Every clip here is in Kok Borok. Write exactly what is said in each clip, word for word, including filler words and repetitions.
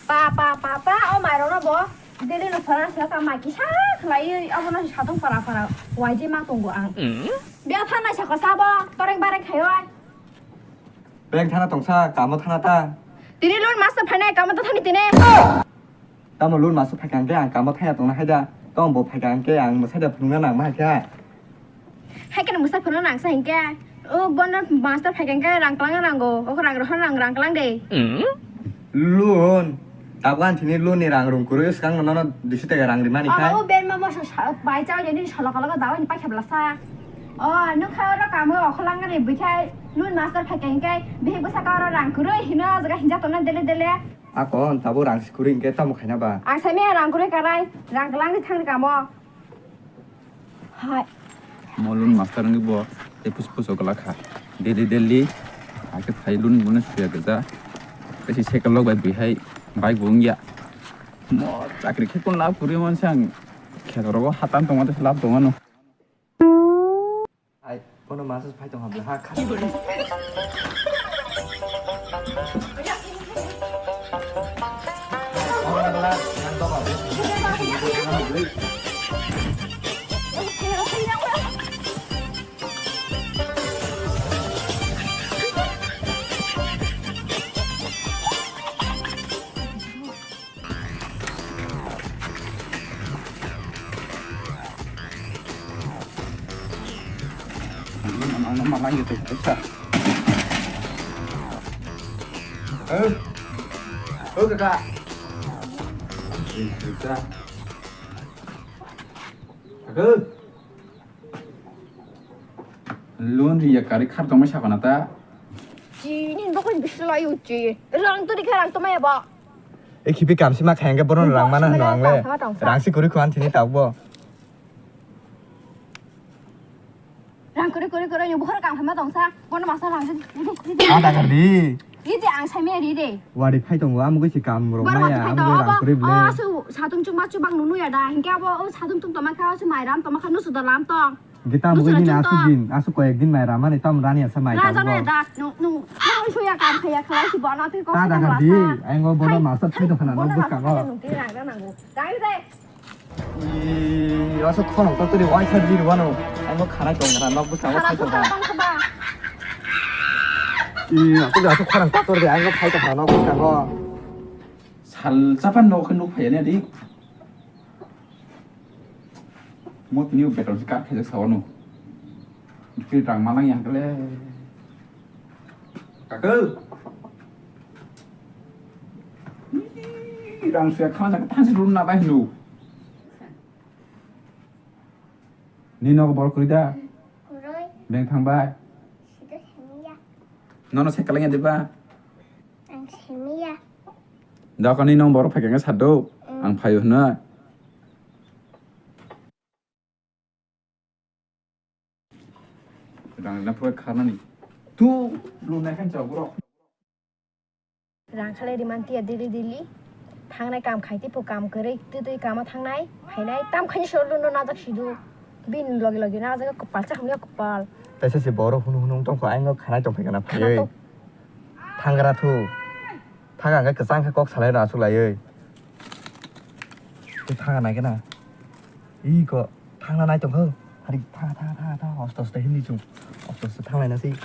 Pa, pa, pa, pa, o mairokno bo daily no phora sila ta mai kisa khlaiwi, abono satung para para waiji ma tongo ang. Bia thanai saka sabo, toreng bareng khaiwi. Beng thana tongsa, kamo thana ta. Tini loan master phainai, kamo ta thani tini. Tamo loan master phaikha hwnkhe ang kamo thaya tongna haida. Tamo bo phaikha hwnkhe ang mwsaida phunukna nangma hai kha. Hai kheno mwsa phunukna nangsa hinkhe. O bono master phaikha hwnkhe rang kwlangna nango. O rang rohor rang, rang kwlang de. Loan. Tabuk ani thini loan ni rang rung kwrwi swkang nono duiso taka rang rimani khai. O berma moso bai chao jeni solo kologo dawa ni paikha blasa. O nukha oro kamo okholangani buikhai loan master phaikha hinkhe bihik bwsaka oro rang kwrwi hino jaga hinja tongna dele dele. Akon tabuk rang si kwrwi hinkhe tamo khaina ba? Ang saimaya rang kwrwi kanai, rang kwlangni thangri kamo. Hai. Mo loan master wngwi bo tei pusu pusu kwlak kha. Daily daily hakhe phai loan bono suya gajak. Tei si cycle rok bai bihai bike bo wngya. Mo chakri khe kun lab kwrwi mansa ang kheto rogo hatan tongma tei lab tongmano. Ai, bono masa phai tong habla ha kha. Loan ri ya kari khar tongma sakana ta. Chini bokon bislai uchi. Rang to dikha rang to maya ba. E khipi kamsi ma khayang ke boron rang mana no angle. Rang si kuri khuan thini tau bo. Rang kuri kuri kuri yung bukhar kam hama tongsa. Bono masa rang si. Ada kar di. Ri de ang saimaya ri de. Wari phai tongo, amo gwi se kam rok maya, amo gwi rang kwrwi bwle. Asu satung chukma chubang nunu ya da. Hinkhe abo o satung tung tongma kha, asu mai ram tongma kha, nusu da lam tong. Hinkhe tamo gwi nini asu din, asu koyek din mai ramani tamo rani asa mai tamo. Raja no ya da. Nung nung nung suya kam khaya khlai si bono tei kok. Ta da kar di, ang o bono masa thai tong khana no bwskango. Rang rang nango. Rang de. Ih, aswk khorang tor twi waisa biri wano. Ang no khanai tong kha, nok bwskango thai tong kha. Ih, aswk aswk khorang tor twi ang no thai tong kha, nok bwskango. Sal chapan nok khe nuk phaiya ne di. Mo tini beton si kar khaijak sawano. Khe rang malang yang kale. Kakw. Ih, rang suya khana jak thansi run na bai hnu. Ni nogo bor kuri da? Kuroi. Beng thang bai. Sida semiya. Nono se kaleng ya diba? Ang semiya. Da kani nong bor phai kanga sadu. Mm. Ang phayu hna. Rang rina pura kharnani. Tu lu nai khan chao bro. Rang khalai riman tiya dili dili. Thangnai kam khai tipo kam kwrwi. Twi twi kama thangnai. Phainai tam khani sor luno najak sidu. Bin logi logi najak kopal chahumya kopal. Taisa se boro hunu hunu tongkho aingo khanai tongphai kana phaiwi. Thangra thu. Thang ang khe kwchang khe kok salai rw aswk laiwi. Tei thang nai khe na. Ih ko thang na nai tong kho. Hari tha tha tha tha hosto hosto hindi chung. Hosto hosto thang lai na si.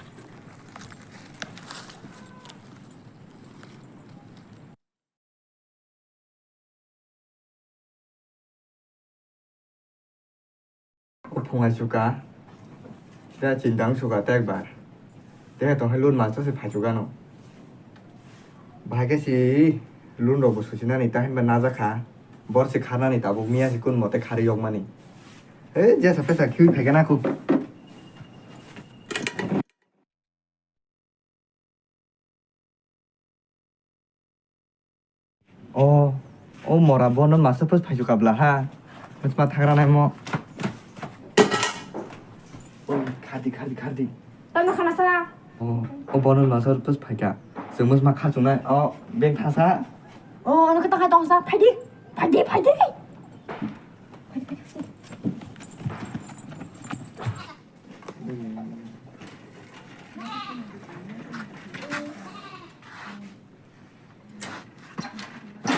Phungai suka, tei chindang suka tei ekbar. Tei tong hai loan master se phai suka no. Bahai khe si loan rok bo susinani ta hinba najak kha. Bor se kharnani tabuk miya si kun mote khari yokmani. He jesa pesa khiui phai khe na khu. O, o mora bono master post phaisu kabla ha. Mas ma thagra nai mo. O, khardi, khardi, khardi. Tamo khana sa. O, o bono master post phaika. Sung mas ma khachung nai. O, beng thasa. O, ano kata kata sa. Phaidi, phaidi, phaidi. Phaidi, phaidi.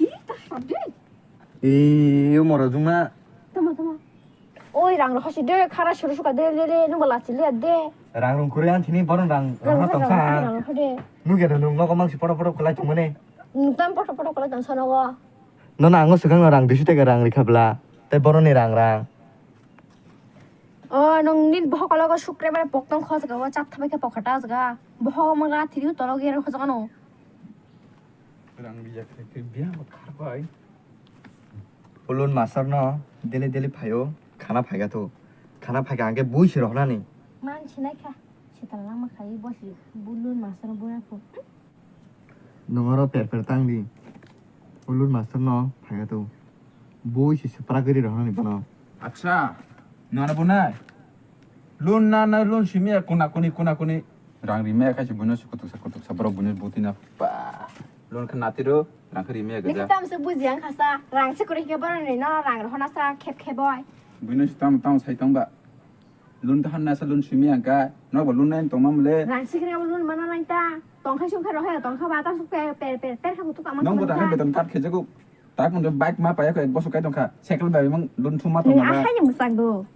Ih, ta sabdi. Ih, yo moro jungma. Tama, tama. Oi, rang rok hasi de, khara suru suka de, le, le, nungba lachi le de. Rang rung kuri ang thini boron rang, rang rang rok tong sa. Rang rok de. Nuge no nung nogo mangsi photo photo kwlai tong mani. Nung tam photo photo kwlai tong sa nogo. Nono ango swkang no rang duisu tega rang rikha bla. Tei boroni rang rang. O, nung nini bohok kologo sukre mane poktong khojagao, chat thabai khe pokhata jaga. Bohok mangla thiriu tolok yer khojagano. Rang rijak khe, khe biya bo kharbai. Ulun master no daily daily phaio, khana phaiga to. Khana phaiga angke bui se rohnani. Man sinai kha, sital lama khai bosi bulun master no bura ko. Nungaro per per tang di. Ulun master no phaiga to. Bui se supra giri rohnani bono. Acha, nana bunai. Lun na na lun simi ya kuna kuni kuna kuni. Rang rimaya khaisi buino se kutuksa kutuksa borok buino butina pa. Lun khe natiro rang khe rimaya gajak. Nokhe tamse bujiya wngkha sa, rang se kwrwi khe borok ni no rang rohorna sa khep khep oi. Buino se tamo tamo sai tongba. Lun ta hanna sa lun simi ang ka. Nokbo lun nai tongma mole. Rang se kwrwi abo lun mana nai ta. Tongkhai sungkhai rohai tongkha ba ta suk per per per per kha kutuk ama. Nokbo ta beton kat khe jago. Tak mung bike ma paya ko ek bosok kai tongkha. Cycle bai mang lun thuma tongma. Ahai ni mwchang do.